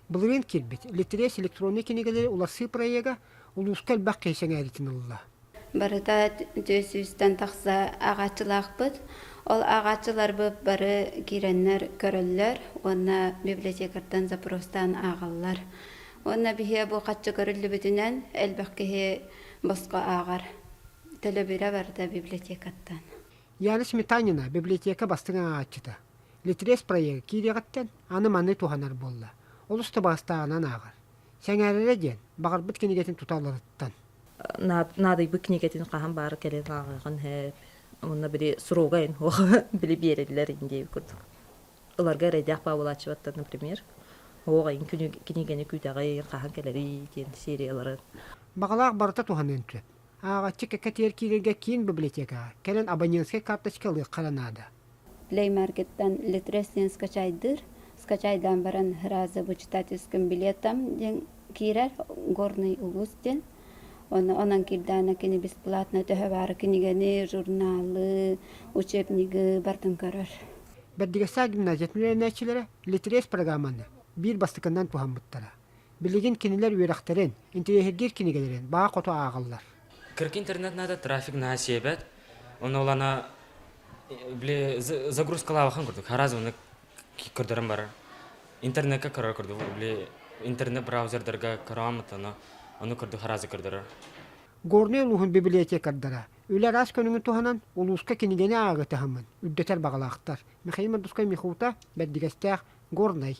Былырыын киирбит Литириэс электроннай кинигэлэри уларсыы проега улууска элбэх киһи сэҥээриитин ылла. Барыта 400-тэн тахса ааҕааччылаахпыт. Ол ааҕааччыларбыт бары киирэннэр көрөллөр уонна библиотекартан запростаан ааҕаллар. Уонна биһиэ бу хаччы көрүллүбүтүнэн элбэх киһи босхо ааҕар. Төлөбүрэ барыта библиотекаттан. Яна Сметанина библиотека бастыҥ ааҕааччыта. Литириэс проега киириэҕиттэн аны маны туһанар буолла. Олус табыгастааҕынан ааҕар. Сэҥээрэрэ диэн, баҕарбыт кинигэтин тута ыларыттан. Наадыйбыт кинигэтин хаһан баара кэлэн ааҕыаҕын сөп. Уонна били срога ин били биэрэллэр ин диэбит курдук. Ыларга эрэйдээх баабылааччыбаттан, например, оҕо ин кинигэни күүтэҕин, хаһан кэлэрий диэн серияларын. Баҕалаах барыта туһаныан сөп. Ааҕааччы кэккэ тиэр киирэргэ киин библиотекаҕа кэлэн абонентскай карточка ылыахха эрэ наада. Play Markеттан Литрес диэн скачайдыыр. Скачайдаан баран сразу бу читательским билетом диэн киирэр, Горный улуус диэн. Оны онон киирдэҕинэ кини бесплатно төһө баары кинигэни, журналы, учебнигы барытын көрөр. Бэрдигэстээх гимназиятын үөрэнээччилэрэ Литрес программаны биир бастакынан туһаммыттара. Билигин кинилэр үөрэхтэрин, интэриэһиргиир кинигэлэрин баа хото ааҕаллар. Кырк интернет надо, трафик наһаа сиэбэт. Ону олана били загрузкалаабахан курдук, харазы көрдөрөн барар. Интернекке көрөр курдук, били интернет браузердарга көрөмөт, ону курдук харазы көрдөрөр. Горнай улууһун библиотекардара үлэ араас көрүҥүн туһанан улууска кинигэни ааҕыы таһымын үрдэтэр баҕалаахтар. Михаил Мордовской Михута, Бэрдигэстээх, Горнай.